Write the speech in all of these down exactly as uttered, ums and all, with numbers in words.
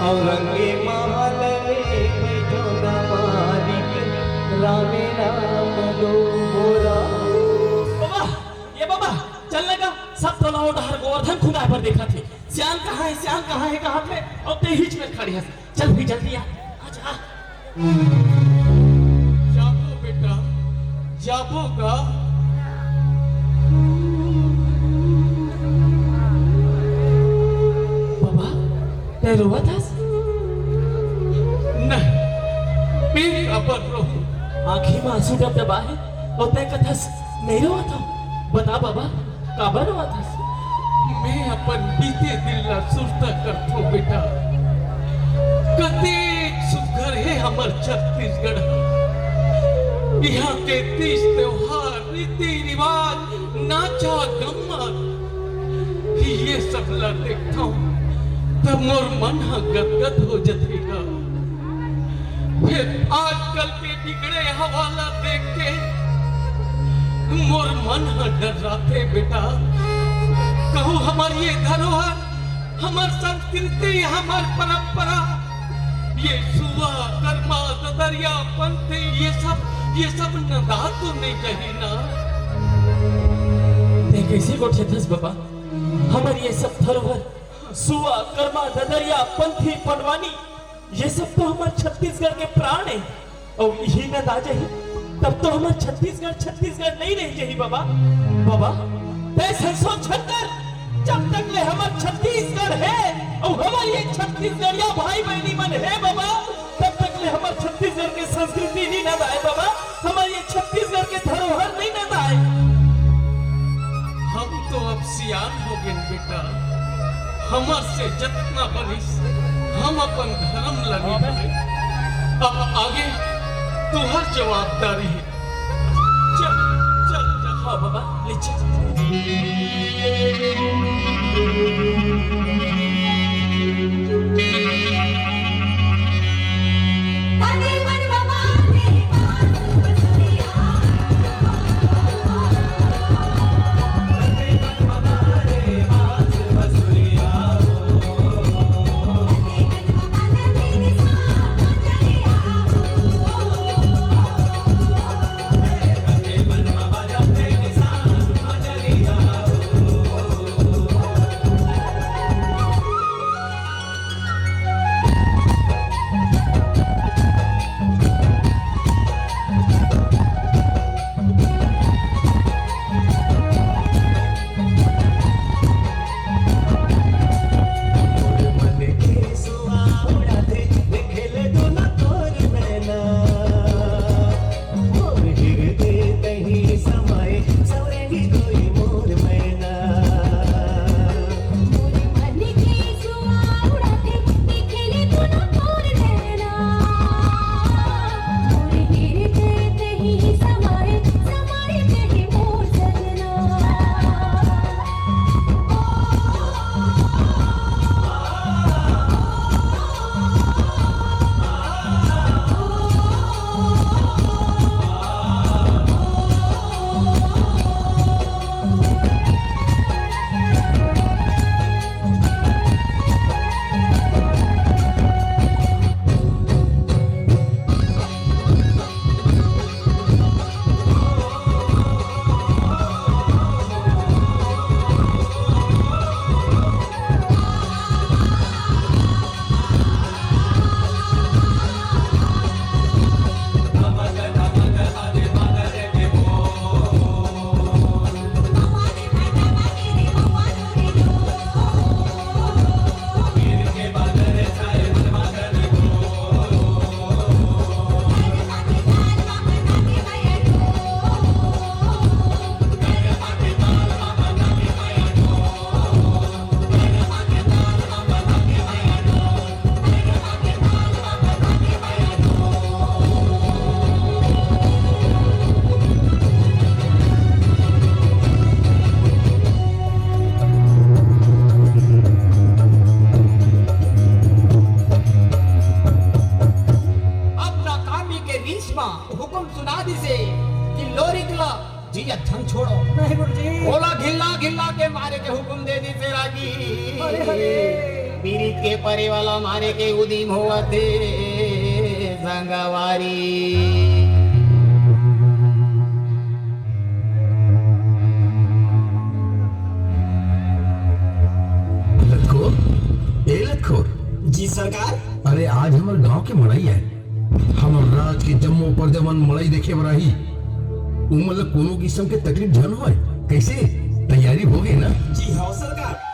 रंगे महल में बैठो ना मालिक, रामे राम दो मोरा। बाबा, ये बाबा, चल ना गा, सब तलाव डहर गोवर्धन खुदाए बर देखत हे। सियान कहाँ हे, सियान कहाँ हे, कहाँ हे? अब ते हिच में खड़े हस। चल भी जल्दी आ, आ जा। जाबो बेटा, जाबो गा। बाबा, तैं रोवत हस? नहीं, मैं काबर रोहूं? आँखी में आंसू डबडबा हे, अउ तैं कथस, नहीं रोवत हंव। बता बाबा, काबर रोवत हस? मैं अपन बीते दिन ला सुरता करथों बेटा। कतेक सुघर हे हमर छत्तीसगढ़। इहाँ के तीज त्योहार, रीति रिवाज, नाचा गम्मत, ये सब ला देखथों, तब मोर मन ह गदगद हो जथे गा। फेर आजकल के बिगड़े हवा ला देख के मोर मन ह डर्राथे बेटा। कहूँ हमर ये धरोहर, हमर संस्कृति, हमर परंपरा, ये सुआ, कर्मा, ददरिया, पंथी, ये सब, ये सब नंदा तो नहीं जाही ना? तैं कइसे गोठियाथस बाबा? हमर ये सब धरोहर, सुआ, कर्मा, ददरिया, पंथी, पंडवानी, ये सब तो हमर छत्तीसगढ़ के प्राण हे। अउ इही नंदा जाही, तब तो हमर छत्तीसगढ़, छत्तीसगढ़ नहीं रह जाही बाबा। बाबा, तैं संसोचन कर, जब तक ले हमर छत्तीसगढ़ हे, अउ हमर ये छत्तीसगढ़िया भाई बहिनी मन हे बाबा, तब तक ले हमर छत्तीसगढ़ के संस्कृति नहीं नंदाए बाबा, हमर ये छत्तीसगढ़ के धरोहर नहीं नंदाए। हम तो अब सियान हो गेन बेटा, हमर से जतना बनिस, हम अपन धर्म ला निभाए। अब आगे तुहर जवाबदारी हे। चल, चल, चल। हाँ बाबा, ले चल। अब नाकामी के रीस म हुकुम सुना दिसे कि लोरिक ला जियत झन छोड़ो। नहीं गुरुजी। ओला घिल्ला घिल्ला के मारे के हुकुम दे दिसे रागी। अरे, अरे। पीरित के परे वाला मारे के उदिम होवत हे संगवारी। लतखोर, ए लतखोर। जी सरकार। अरे, आज हमर गांव के मड़ई हे। हमर राज के जम्मो परजा मन मड़ई देखे बर आही। उमन ल कोनो किसम के तकलीफ झन होय। कइसे? तैयारी होगे ना? जी हव सरकार।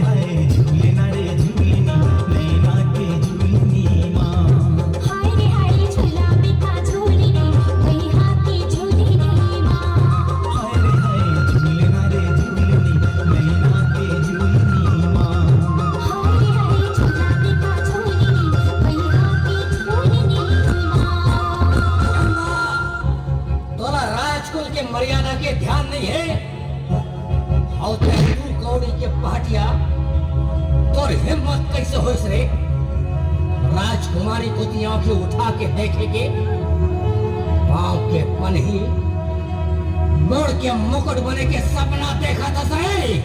हाय रे हाय झूला में का झूली रे, भैया के झूली रे माँ। हाय रे हाय झूला में का झूली रे, भैया के झूली रे माँ। तोला राजकुल के मर्यादा के ध्यान नहीं है। अउ तैं दू कौड़ी के पहाटिया, तोर हिम्मत कैसे होइस रे? राजकुमारी कोती आंखें उठा के देखे के, पाँव के पनही, मुड़ के मुकुट बने के सपना देखत हस रे?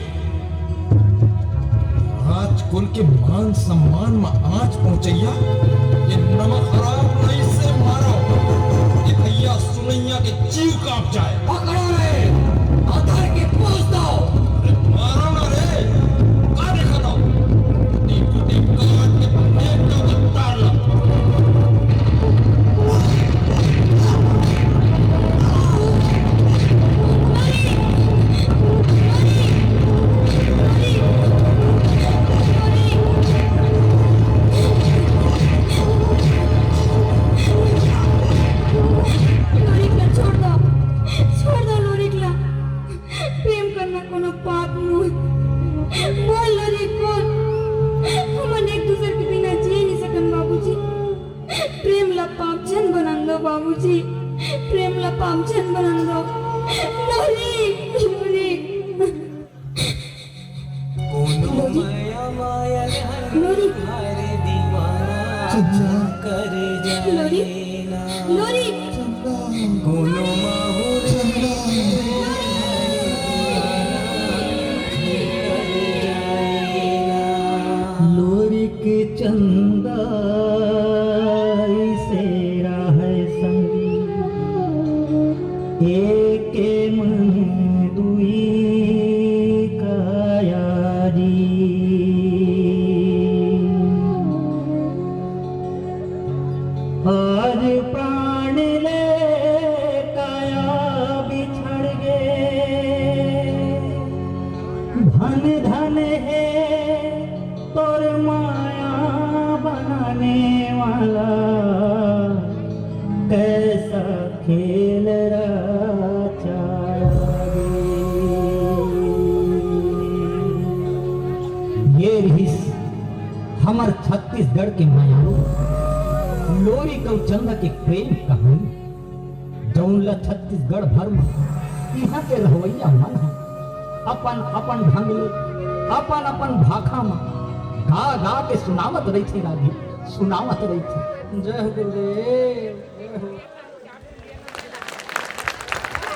राजकुल के मान सम्मान म आँच पहुँचइया ये नमक हराम नहीं से मारो, ये भैया सुनैया के जीव कांप जाए। पकड़ो रे, अउ धर के पोंछ दो। अरे मारो ना रे, का देखत हो? कुटी कुटी काट के पेट का बत्ता ला। लोरिक ला छोड़ दो, छोड़ दो लोरिक ला। प्रेम करना कोनो पाप नोहे। बोल लोरिक बोल, हमन एक दूसर के बिना जी नहीं सकन बाबूजी। प्रेम ला पाप झन बनन दो बाबूजी, प्रेम ला पाप झन बनन दो। लोरिक, लोरिक। लोरिक। लोरिक। लोरिक। लोरिक। लोरिक चंदा इसे राहै संग, एके मन दुई काया जी। आज प्राण ले काया बिछड़ गे, धन धन हे तोर माया बनाने वाला, कैसा खेल रचाया रे। ये रिहिस हमर छत्तीसगढ़ के मयारू लोरिक अउ चंदा के प्रेम कहानी, जउन ल छत्तीसगढ़ भर म इहां के रहवइया मन ह अपन अपन ढंग ले, अपन अपन भाखा म गा गा के सुनावत रहिथे रागी, सुनावत रहिथे। जय हो गुरुदेव, जय हो।